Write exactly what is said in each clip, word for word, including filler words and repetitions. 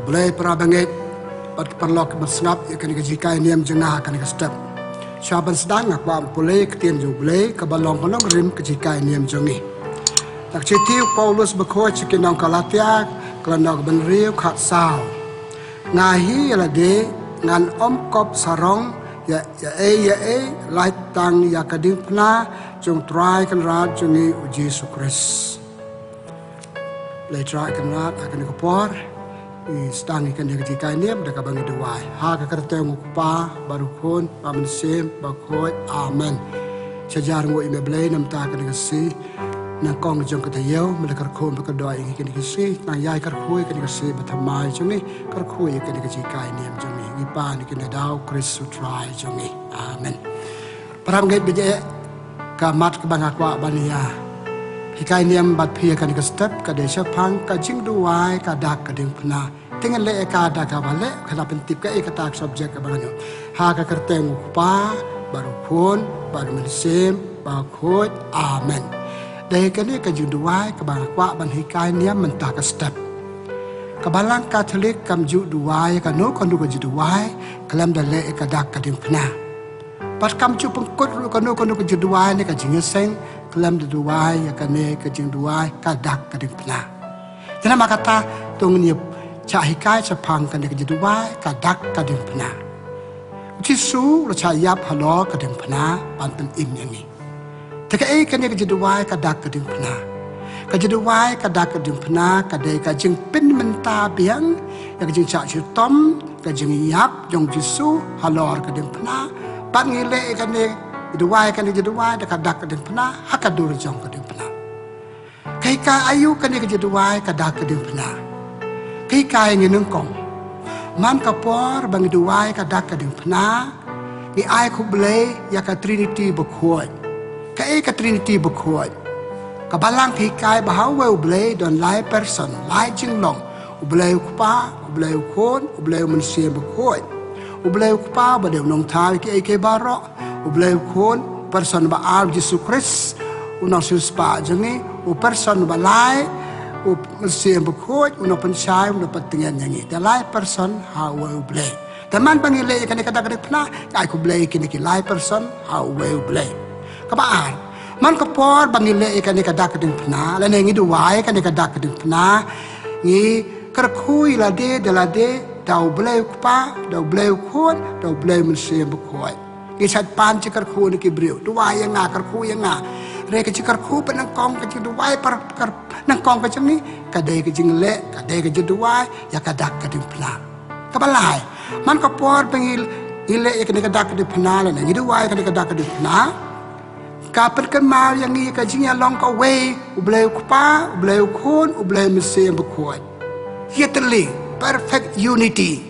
Blei para bangeit, bad ki paralok kiba sngap ïa kane ka jinghikai niam jong nga ha kane ka step. Shuwa ban sdang nga kwah ban pule ïa ka ktien jong U Blei kaba long ka nongrim ka jinghikai niam jong ngi. Na ka shithi u Paulus bakhuid sha ki nong Galatia, ka lynnong kaba hynriew, khatsaw. Nga hi ïa lade, ngan ym kop sarong ïa, ïa ei ïa ei, lait tang ïa ka diengphna jong U Trai Kynrad jong ngi U Jisu Khrist. Leit Trai Kynrad, ha kane ka por ngi sdang ïa kane ka jinghikai niam da kaba ngi duwai. Ha ka kyrteng U Kpa, bad U Khun, bad U Mynsiem Bakhuid. Amen. Sha jar nguh ïa me Blei namar kane ka sngi nyngkong jong ka taïew, me la kyrkhu bad kyrdoh ïa ngi kane ka sngi, nang ïai kyrkhu ïa kane ka sngi bathymmai jong ngi, kyrkhu ïa kane ka jinghikai niam jong ngi. Ngi pan ïa kane da U Khrist U Trai jong ngi. Amen. Para bangeit, bad ïa ka mat kaba nga kwah ban ïa hikai niam bad phi ha kane ka step ka dei shaphang ka jingduwai ka dak ka diengphna. Te ngan leh ïa ka da kaba leh, khnang ban pyntip kaei kata ka subject kaba ngan ïoh. Ha ka kyrteng U Kpa, bad U Khun, bad U Mynsiem Bakhuid. Amen. Dei kane ka jingduwai kaba nga kwah ban hikai niam mynta ka step. Ka Balang Katholik kam ju duwai ïa kano kano ka jingduwai khlem da leh ïa ka dak ka diengphna. Bad kam ju pynkut ruh kano kano ka jingduwai ne ka jingïaseng khlem da duwai ïa kane ka jingduwai ka dak ka diengphna. Te namar kata to ngin ïa shah hikai shaphang kane ka jingduwai ka dak ka diengphna. U Jisu u la shah ïap halor ka diengphna ban pynim ïa ngi. Te kaei kane ka jingduwai ka dak ka diengphna? Ka jingduwai ka dak ka diengphna ka dei ka jingpynmynta biang ïa ka jingshah shitom, ka jingïap jong U Jisu halor ka diengphna. Bad ngi leh ïa kane, duwai kane jingduwai da ka dak ka diengphna ha ka dur jong ka diengphna. Ka hikai aïu kane ka jingduwai ka dak ka diengphna? Ka hikai ngi nyngkong. Man ka por ba ngi duwai ka dak ka diengphna, ngi ai khublei ïa ka Trinity bakhuid. Kaei ka Trinity bakhuid? Ka Balang ka hikai ba ha uwei U Blei don lai person, lai jinglong. U Blei U Kpa, U Blei U Khun, U Blei U Mynsiem Bakhuid. U Blei U Kpa ba dei u nongthaw ïa kiei kiei baroh. U Blei U Khun, person ba ar, U Jisu Khrist, u nongsiewspah jong ngi. U person ba lai, U Mynsiem Bakhuid, u nongpynshai, u nongpyntngen ïa ngi. Te lai person ha uwei U Blei. Te man ba ngi leh ïa kane ka dak ka diengphna, ngi ai khublei ïa kine ki lai person ha uwei U Blei. Kaba ar, man ka por ba ngi leh ïa kane ka dak ka diengphna, lane ngi duwai ïa kane ka dak ka diengphna, ngi kyrkhu ïa lade da lade da U Blei U Kpa, da U Blei U Khun, da U Blei U Mynsiem Bakhuid. Ngi shait pan jingkyrkhu na ki briew, duwai ïa nga, kyrkhu ïa nga. Hynrei ka jingkyrkhu banyngkong, ka jingduwai par, kar, nyngkong ka jong ngi ka dei ka jingleh, ka dei ka jingduwai ïa ka dak ka diengphna. Kaba lai, man ka por ba ngi, ngi leh ïa kane ka dak ka diengphna lane ngi duwai ïa kane ka dak ka diengphna, ka pynkynmaw ïa ngi ïa ka jingïalong kawei, U Blei U Kpa, U Blei U Khun, U Blei U Mynsiem Bakhuid. Ïatylli, perfect unity.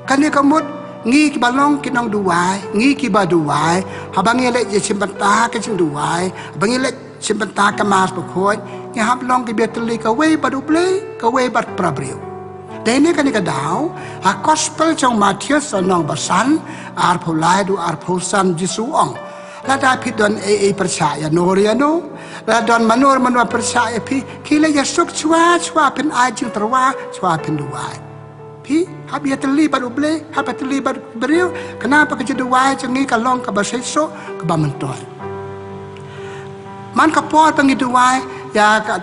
Kane ka mut ngi kiba long ki nongduwai, ngi kiba duwai, haba ngi leit shim bynta ka jingduwai, haba ngi leit shim bynta ka Mass Bakhuid, ngi hap long kiba ïatylli kawei bad U Blei, kawei bad para briew. Dei ne kane ka daw, ha Gospel jong u Mathaios lynnong ba san, arphew lai haduh arphew san, Jisu u ong, lada phi don ei ei pyrshah ïano re ïano, lada don mano re mano pyrshah ïa phi, khie leit ïasuk shuwa shuwa phin ai jingtyrwa, shuwa phin duwai. Phi hap ïatylli bad U Blei, hap ïatylli bad ki briew, khnang ba ka jingduwai jong ngi ka long kaba seisoh, kaba myntoi. Man ka por ba ngi duwai ïa ka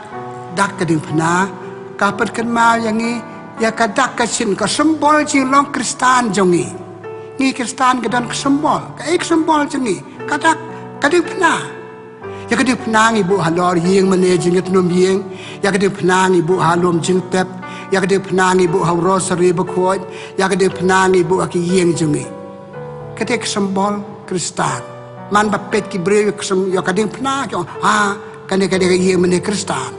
dak ka diengphna, ka pynkynmaw ïa ngi ïa ka dak ka shin, ka symbol jinglong Khristan jong ngi. Ngi Khristan ngi don ka symbol, kaei ka symbol jong ngi? Ka dak ka diengphna. Ïa ka diengphna ngi buh halor ïing mane jingïatnum ïing. Ïa ka diengphna ngi buh ha lum jingtep. Ïa ka diengphna ngi buh ha u rosary bakhuid. Ïa ka diengphna ngi buh ha ki ïing jong ngi. Kata ka symbol Khristan. Man ba peit ki briew ïa ka sym-, ïa ka diengphna ki ong, ah, kane ka dei ka ïing mane Khristan.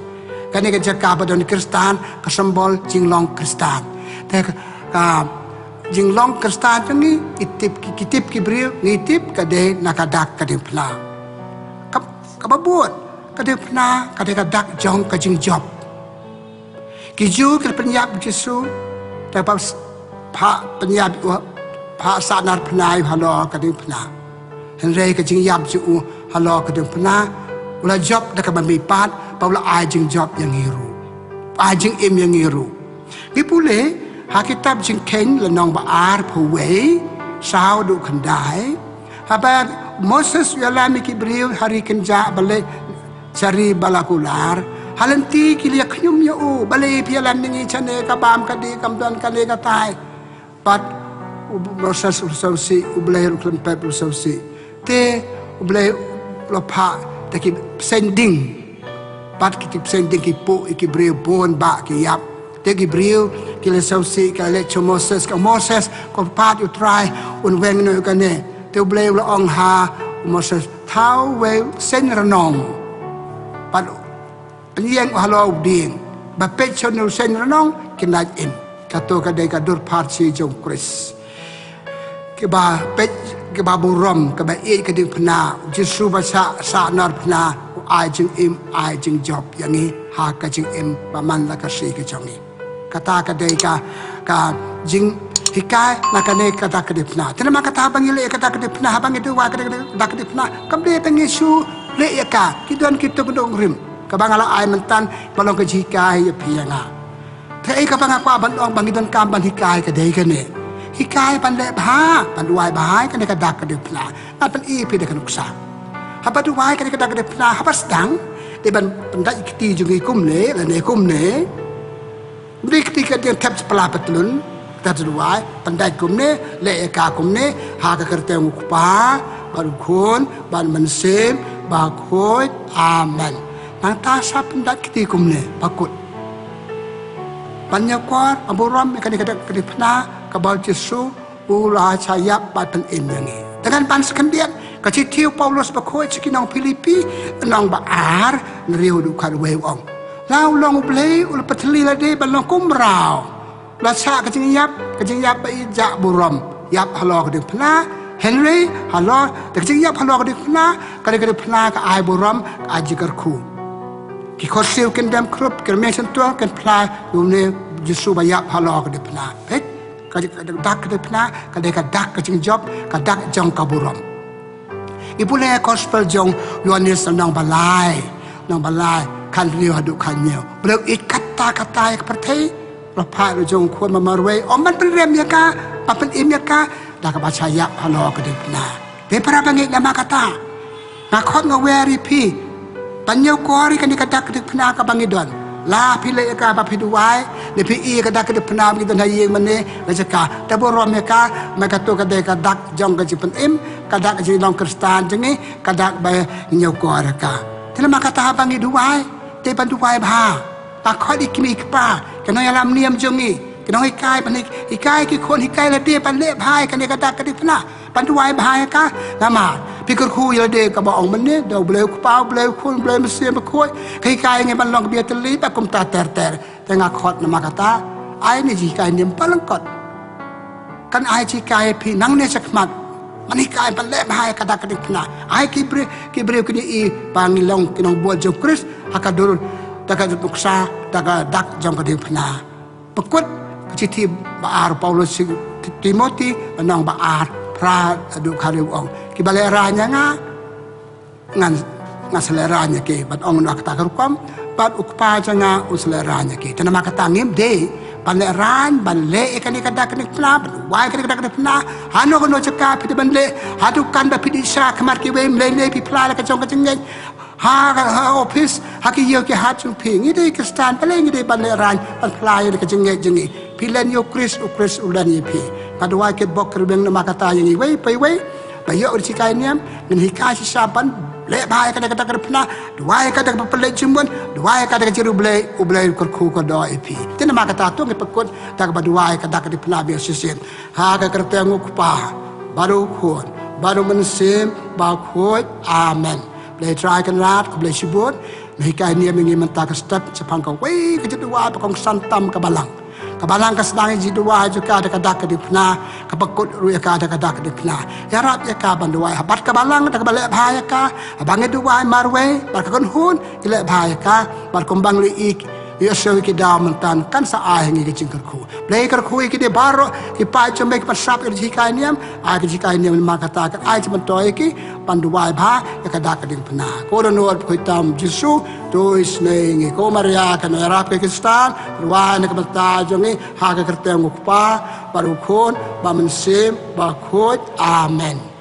Kane ka jaka ba don Khristan, ka symbol jinglong Khristan. Te ka, ka jinglong Khristan jong ngi, ki tip ki, ki tip ki briew, ngi tip ka dei na ka dak ka diengphna. Ka, kaba bud, ka diengphna ka dei ka dak jong ka jingjop. Ki Jiw ki la pynïap Jisu, te ba s-, phah pynïap u, phah sahnarphna ïa u halor ka diengphna. Hynrei ka jingïap jong u halor ka diengphna, u la jop da kaba mihpat, ba u la ai jingjop ïa ngi ruh. Ai jingim ïa ngi ruh. Ngi pule, Ha kitab Jingkheiñ lynnong ba arphew wei, saw haduh khyndai. Haba Moses u ïalam ïa ki briew ha ri kynjah ba leit sha ri ba la kular. Ha lynti ki la ïa khñium ïa u, balei phi ïalam ïa ngi shane, ka bam ka dih kam don kane katai. Bad u Moses u sngewsih, U Blei ruh khlem pep u sngewsih. Te U Blei u la phah da ki bseiñ ding. Bad ki bseiñ ding ki puh ïa ki briew bun bah ki ïap. Te ki briew ki la sngewsih, ki la leit sha Moses, ka Moses, ko pat ïa U Trai un weng noh ïa kane. Te U Blei u la ong ha u Moses, thaw wei u seiñ rnong. Bad pynïeng halor u dieng, ba peit sha une u seiñ rnong kin lait im. Kato ka dei ka dur pharshi jong U Khrist. Kiba peit, kiba burom, kiba ïeit ka diengphna, U Jisu ba sah, sah nar phna, u ai jingim, ai jingjop ïa ngi ha ka jingim ba man la ka shi ka jong ngi. Kata ka dei ka, ka jinghikai na kane ka dak ka diengphna. Te namar kata ba ngi leh ïa ka dak ka diengphna, haba ngi duwai ka dak ka diengphna, kam dei ba ngi shu leh ïa ka, ki don kito ki nongrim. Kaba nga la ai mynta, ba long ka jinghikai ïa phi ïa nga. Te ei kaba nga kwah ban ong ba ngi donkam ban hikai ka dei kane. Hikai ban leh bha, ban duwai bha ïa kane ka dak ka diengphna. Ngan pyni ïa phi da ka nuksa. Haba duwai kane ka dak ka diengphna, haba sdang, dei ban pyndait ïa ka kti jong ngi kumne, lane kumne. Ym dei ka kti ka dieng thep spla patlun, kata duwai, pyndait kumne, leh ïa ka kumne, ha ka kyrteng U Kpa, bad U Khun, bad U Mynsiem Bakhuid. Amen. Nangta sa pyndait kti kumne, ba kut. Ban ñiewkor, ban burom ïa kane ka dak ka diengphna, kaba U Jisu u la sha ïap bad pynim ïa ngi. Te ngan ban sa khyndiat ka shithi u Paulus bakhuid sha ki nong Philippi, lynnong ba ar, hynriew haduh khatwei u ong. La u long U Blei u la pynthylli lade ban long kum mraw. La sah ka jingïap, ka jingïap ba ïeit, jah burom. Ïap halor ka diengphna, hynrei halor, da ka jingïap halor ka diengphna, ka dei ka diengphna ka ai burom, ka ai jingkyrkhu. Ki khohsiew kin dem khrup, ki rmiang shyntur kin phla ïa une U Jisu ba ïap halor ka diengphna. Peit, ka, ka dak ka diengphna ka dei ka dak ka jingjop, ka dak jong ka burom. Ngi pule Gospel jong u Ïoannis lynnong ba lai, lynnong ba lai, khathynriew haduh khathynñiew. Briew ïeit katta katta ïa ka pyrthei, la phah ruh jong U Khun ba marwei, ym ban pynrem ïa ka, ban pynim ïa ka, da kaba sah ïap halor ka diengphna. Te para bangeit, namar kata nga khot nga wer ïa phi ban ñiewkor ïa kane ka dak ka diengphna kaba ngi don. La phi leh ïa ka ba phi duwai, ne phi ïoh ïa ka dak ka diengphna ba ngi don ha ïing mane la jaka. Te burom ïa ka, namar kato ka dei ka dak jong ka jingpynim, ka dak ka jinglong Khristan jong ngi, ka dak ba ngi ñiewkor ïa ka. Te namar kata haba ngi duwai, te ban duwai bha. Nga khot ïa ki kmie ki kpa, ki nongïalam niam jong ngi, ki nonghikai, ban hi-, hikai ki khun, hikai lade ban leh bha ïa kane ka dak ka diengphna. Ban duwai bha ïa ka, namar phi kyrkhu ïa lade kaba ong mynne, da U Blei U Kpa, U Blei U Khun, U Blei U Mynsiem Bakhuid, ka hikai ngi ban long ka bïatylli, bad kumta ter ter. Te nga khot namar kata, ai ne jinghikai niam ba lyngkot. Kan ai jinghikai ïa phi nangne shakhmat. Ban hikai ban leh bha ïa ka dak ka diengphna. Ai ki briew, ki briew kin ïohi ba ngi long ki nongbud jong U Khrist, ha ka dur, da ka nuksa, da ka dak jong ka diengphna. Pykut ka shithi ba ar u Paulus sha u Ti-, Timothi, lynnong ba ar, phra haduh khathynriew u ong. Kiba lehraiñ ïa nga, ngan, ngan sa lehraiñ ïa ki, ban ong noh kata ka rukom, bad U Kpa jong nga un sa lehraiñ ïa ki. Te namar kata ngim dei ban lehraiñ, ban leh ïa kane ka dak ka diengphna, ban duwai ïa kane ka dak ka diengphna, hano hano jaka phi dei ban leh, ha dukan ba phi dih sha khmat kiwei, ym lei lei phi phla la ka jong ka jingngeit, ha, ha, ha ophis, ha ki ïew ki hat jong phi. Ngi dei Khristan, balei ngi dei ban lehraiñ, ban phla ïa ka jingngeit jong ngi. Phi len ïa U Khrist, U Khrist u len ïa phi. Nga duwai kitbok kitrwiang namar kata ïa ngi iwei pa iwei ba ïoh ïa ka jinghikai niam, ngin hikai shisha ban leh bha ïa ka dak ka diengphna, duwai ïa ka da kaba pynleit jingmut, duwai ïa ka da ka jingriewblei, U Blei u kyrkhu kyrdoh ïa phi. Te namar kata to ngin pykut da kaba duwai ïa ka dak ka diengphna biang shisien. Ha ka kyrteng U Kpa, bad U Khun, bad U Mynsiem Bakhuid. Amen. Blei Trai Kynrad, khublei shibun. Me hikai niam ïa ngi mynta ka step shaphang kawei ka jingduwai ba kongsan tam ka Balang. Ka Balang ka sdang ïa ka jingduwai jong ka da ka dak ka diengphna, ka pykut ruh ïa ka da ka dak ka diengphna. Ïarap ïa ka ban duwai ha bad ka Balang da kaba leh bha ïa ka, haba ngi duwai marwei bad ka kynhun, ngi leh bha ïa ka, bad kumba ngi ïohi Ïa sha ki daw mynta kan sa ai ngi ki jingkyrkhu. Blei kyrkhu ïa ki dei baroh ki paid jong me ki pansap ïa ki jinghikai niam, ai ki jinghikai niam namar kata kan ai jingmyntoi ïa ki ban duwai bha ïa ka dak ka diengphna. Ko Dohnud Bakhuid tam Jisu, to isynei ngi. Ko Maria ka nongïarap ka Khristan, duwai na ka bynta jong ngi ha ka kyrteng u Kpa bad u Khun bad u Mynsiem Bakhuid. Amen.